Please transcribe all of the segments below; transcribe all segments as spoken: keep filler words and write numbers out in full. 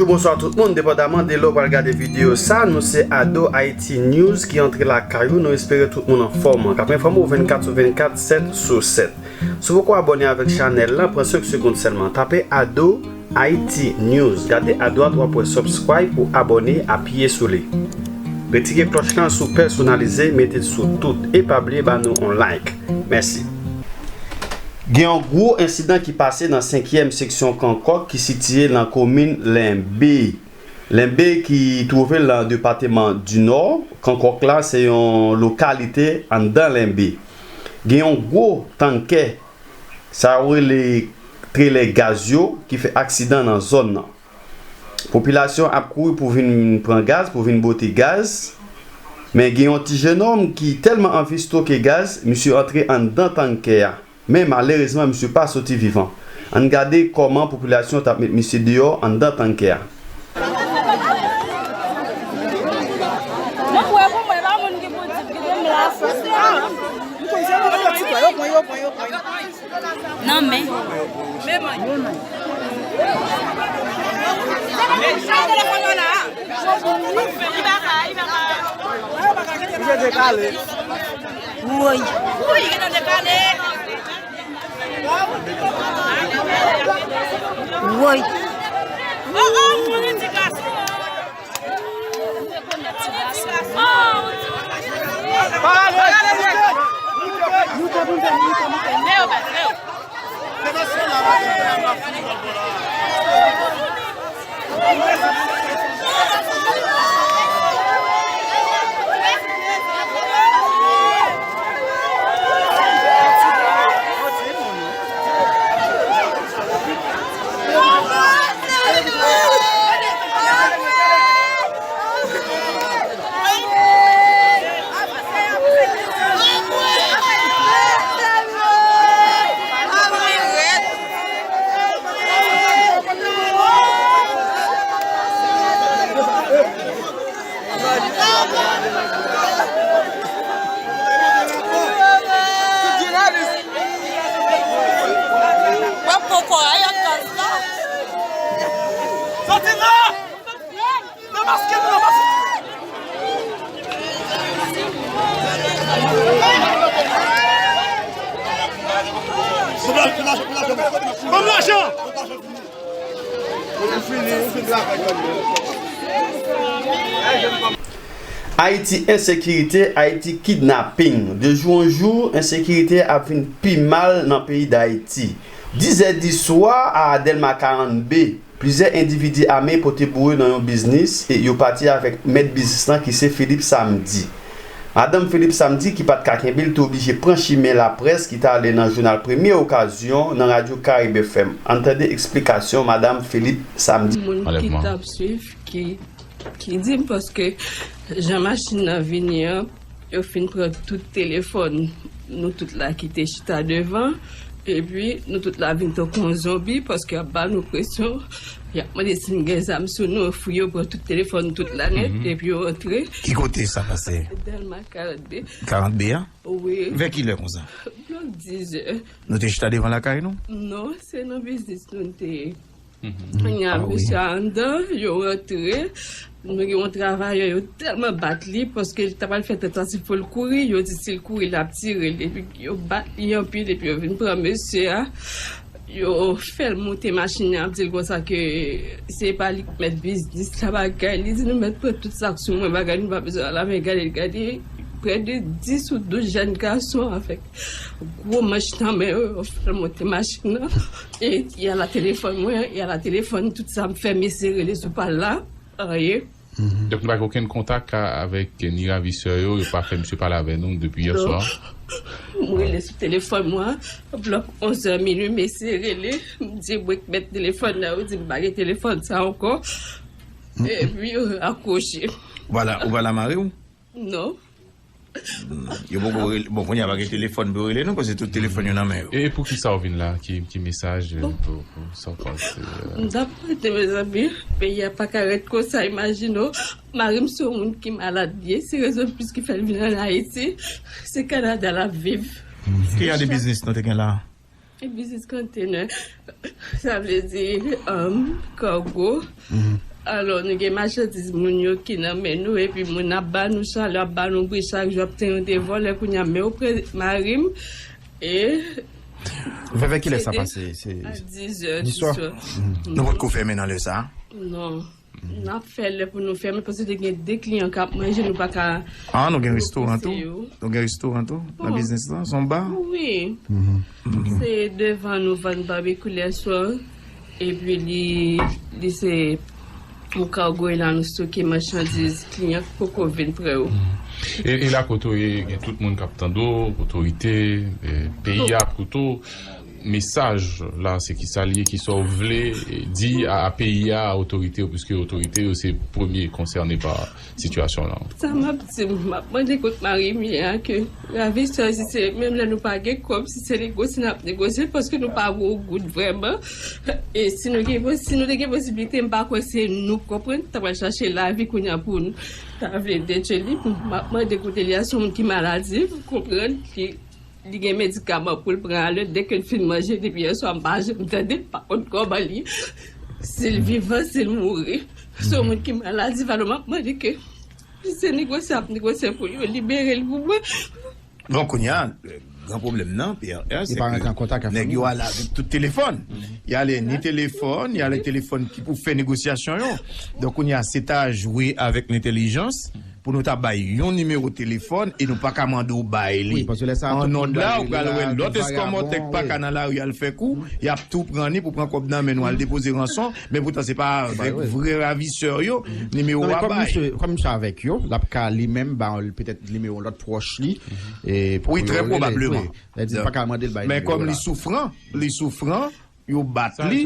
Bonswa tout moun, depandaman de lè w pral gade videyo sa, nou se Ado Haiti News ki antre lakay ou, nou espere tout moun anfòm, k ap enfòme w vennkat sou vennkat, sèt sou sèt. Si w poko abòne avèk chanèl lan, pran senk segonn sèlman, tape Ado Haiti News, gade adwat w ap wè subscribe pou abòne, apiye sou li. Retire klòch lan si w pèsonalize, mete l sou tout, e pa bliye ba nou yon like. Mèsi. Gen yon gwo ensidan ki pase nan senkyèm seksyon Kankòk ki sitiye nan komin Lenbe. Lenbe ki twouve l nan depatman di Nò, Kankòk la se yon lokalite anndan Lenbe. Gen yon gwo tankè, sa yo rele trelè gaz yo, ki fè aksidan nan zòn nan. Popilasyon ap kouri pou vin pran gaz, pou vin bote gaz. Men gen yon ti jenòm ki tèlman anvi stoke gaz, misye antre anndan tankè a. Men malerezman, misye pa soti vivan. Ann gade kòman popilasyon t ap met misye deyò anndan tankè a. Mwen kwè pou mwen, pa moun ki pou di, kite m la. M konn se moun yo ti kwè, yo pran, yo pran, yo pran, yo pran. Nan men. Woy. Woy. Woy. W ap pran kò a, y ap gaz la. Soti la! Demaske nou, demaske nou! Ban m lajan! Ayiti, ensekirite, Ayiti, kidnaping. De jou an jou, ensekirite ap vin pi mal nan peyi Dayiti. Dizè di swa a Dèlma karannde, plizyè endividi ame pote boure nan yon biznis e yo pati avèk mèt biznis lan ki se Philippe Samedi. Madanm Philippe Samedi ki pa t ka kenbe l te oblije pran chimen laprès ki t ale nan jounal Premye Okazyon nan Radyo Karib F M. Ann tande eksplikasyon Madanm Philippe Samedi. Moun ki t ap swiv, ki, ki di m paske jan machin nan vini an, yo fin pran tout telefòn nou tout la ki te chita devan, epi nou tout la vin tankou yon zonbi paske y ap ba nou presyon, y ap mande si n gen zam sou nou, fou yo pran tout telefòn nou tout la nèt, epi yo antre. Ki kote sa pase? Dèlma karannde. Karannde a? Wi. Vè kilè konsa? Blòk dizè. Nou te chita devan lakay nou? Non, se nan biznis nou te ye. Kounye a, misye anndan, yo rantre. Nou gen yon travayè, yo tèlman bat li, paske li ta pral fè tantativ pou l kouri, yo di si l kouri, l ap tire l. Epi yo bat li anpil, epi yo vin pran mesye a. Yo fè l monte machin nan, ap di l konsa ke se pa li k mèt biznis la, bagay. Li di nou mèt pran tout sa k sou mwen, bagay nou pa bezwen al avè l. Gade, gade, prè de dis ou douz jèn gason avèk gwo manch nan men yo, yo fè l monte machin nan. E y al a telefòn mwen, y al a telefòn, tout sa m fè, mesye rele sou pa l la, anyen. Donk, nou pa gen okenn kontak a-, avèk ni ravisè yo, yo pa fè misye pale avè nou depi yè swa? M rele sou telefòn mwen, blòk onz è minui, mesye rele, m di mwen k mèt telefòn nan, yo di m pa gen telefòn sa ankò. Epi yo rakwoche. Ou pa la, ou pa la mari w? Non. Yo poko rele, bon, kounye a pa gen telefòn pou yo rele nou, paske tout telefòn yo nan men yo. E, e pou ki sa w vin la? Ki, ki mesaj, e, pou, pou sa w panse, e? M t ap pote, mezanmi, peyi a pa ka rèt konsa, imajine w. Mari m se yon moun ki malad li ye, se rezon plis ki fè l vin ann Ayiti. Se Kanada l ap viv. Ki jan de biznis nou te gen la? E biznis kontenè, sa vle di, um, kago. Alò, nou gen machandiz moun yo ki nan men nou, epi moun ap ba nou chalè, ap ba nou bri chak jou, ap tann yo te vòlè, kounye a, men yo pre mari m, e Vèvè, kilè sa pase? Se a dizè diswa. Nou potko fèmen nan lè sa? Non. N ap fè lè pou nou fèmen, paske te gen de kliyan k ap manje, nou pa ka. Ah, nou gen restoran tou? Nou gen restoran tou nan biznis lan? Se yon ba? Wi. Se devan nou vann babekyou lè swa. Epi li, li se yon kago, e la nou stoke machandiz kliyan k poko vin pran yo. E, e la kote w ye, gen tout moun k ap tande w, otorite, e, peyi a, kote w, mesaj la, se ki sa l ye, ki sa w vle, e, di a, a peyi a, a otorite yo, piske otorite yo se premye konsène pa sitiyasyon la. Sa m ap di, m ap mande kot mari m ye a ke lavi chanje, se menm lè nou pa gen kòb, si se negosye n ap negosye, paske nou pa gwo goud vrèman. E si nou gen, si nou te gen posiblite, m pa kwè se nou, konprann, ta pral chache lavi kounye a pou n ta vle detwi li. M ap mande kote li a, se yon moun ki maladi, w konprann, ki li gen medikaman pou l pran alè, dèke l fin manje depi yè swa, m pa janm tande l, m pa konn kòman li, si l vivan, si l mouri. Se yon moun ki maladi, alò m ap mande ke si se negosye ap negosye pou yo libere l pou mwen. Bon, kounye a, gran pwoblèm nan, P R R, se ke nèg yo ale avèk tout telefòn. Y ale ni telefòn, y ale telefòn ki pou fè negosyasyon yo. Donk, kounye a, se ta jwe avèk lentèlijans pou nou ta bay yon nimewo telefòn e nou pa ka mande w bay li. An nòd la, ou pral wè lòt eskòmòtè k pa ka nan lari al fè kou, y ap tou pran ni pou pran kòb nan men nou al depoze ranson, men poutan se pa avèk vrè ravisè yo nimewo a bay. Kòm misye avèk yo, l ap ka li menm ba petèt nimewo lòt pwòch li. Wi, trè pwobableman. Men kòm li soufran, li soufran, yo bat li,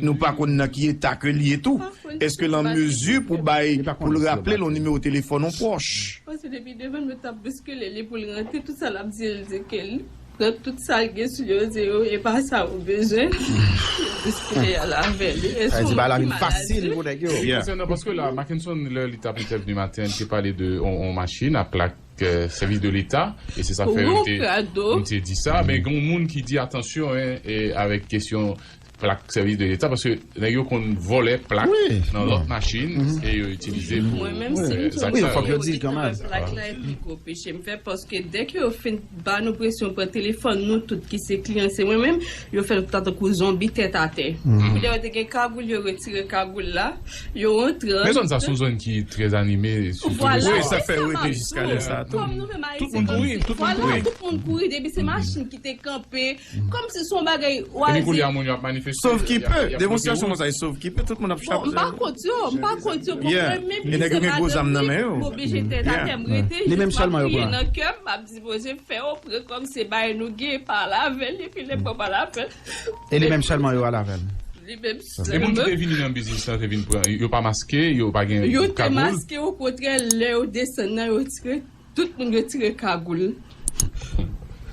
nou pa konn nan ki eta ke l ye tou. Èske l an mezi pou bay, pou l raple l yon nimewo telefòn yon pwòch? Paske depi devan nou t ap bouskile li pou l rantre, tout sa l ap di, l di ke l pran tout sa l gen sou li, yo di yo, e pa sa yo bezwen. Yo bouskile y al avè li. E se yon moun ki maladi. Konsènan, paske la, Mackenson, lè li t ap entèvni maten, li te pale de yon, yon machin a plak sèvis de leta, e se sa fè yo te, m te di sa, men gen yon moun ki di, atansyon, en, e avèk kesyon plak sèvis de leta, paske nèg yo konn vòlè plak nan lòt machin e yo itilize pou fè zak sa yo. Plak la e pi gwo peche m fè, paske dèke yo fin ba nou presyon, pran telefòn nou tout ki se kliyan, se mwen menm, yo fè nou tankou zonbi tèt atè. Kounye a yo te gen kagoul, yo retire kagoul la, yo rantre. Men zòn sa se yon zòn ki trè anime, sitou. Wi, sa fè rete jiska lè sa tou. Kòm nou menm Ayisyen, kòm si, vwala, tout moun kouri depi se machin ki te kanpe, kòmsi se yon bagay oazi. Epi kounye a moun yo ap manifeste. Sòf ki pe, demonstrasyon konsa, sòf ki pe, tout moun ap chape. Bon, m pa kont yo, m pa kont yo, konprann, men pi se madanm li ki oblije tèt atè, m rete jis m ap priye nan kè m, m ap di Bondye fè yo pran kòm se bay nou gen, pale avè l, epi lè m pral pale avè l. E li menm sèlman yo al avè l. Li menm sèlman. E moun ki te vini nan biznis lan te vin pran, yo pa maske, yo pa gen kagoul? Yo te maske, okontrè, lè yo desann nan, yo tire, tout moun yo tire kagoul.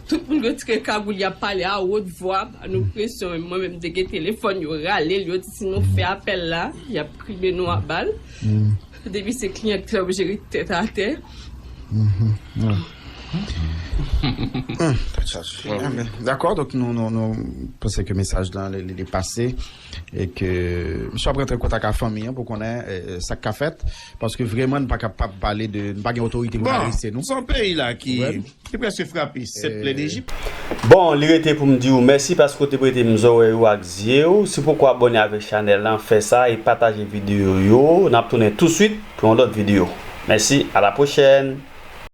Tout moun yo tire kagoul, y ap pale a wot vwa, ba nou presyon. Mwen menm, m te gen telefòn, yo rale l, yo di si nou fè apèl la, y ap kribe nou a bal. Depi se kliyan ki te oblije ret tèt atè. Dakò, donk nou, nou, nou panse ke mesaj lan li, li, li pase e ke misye ap rantre kontak ak fanmi an pou konnen, eh, sa k ka fèt, paske vrèman n pa ka p ap pale de, n pa gen otorite pou n adrese nou. Bon, se yon peyi la ki, ki prèske frape sèt plè Dejip. Bon, li rete pou m di w mèsi paske w te prete m zòrèy ou ak zye w. Si w poko abòne avèk chanèl lan, fè sa e pataje videyo yo. N ap tounen touswit pou yon lòt videyo. Mèsi, a la pwochèn.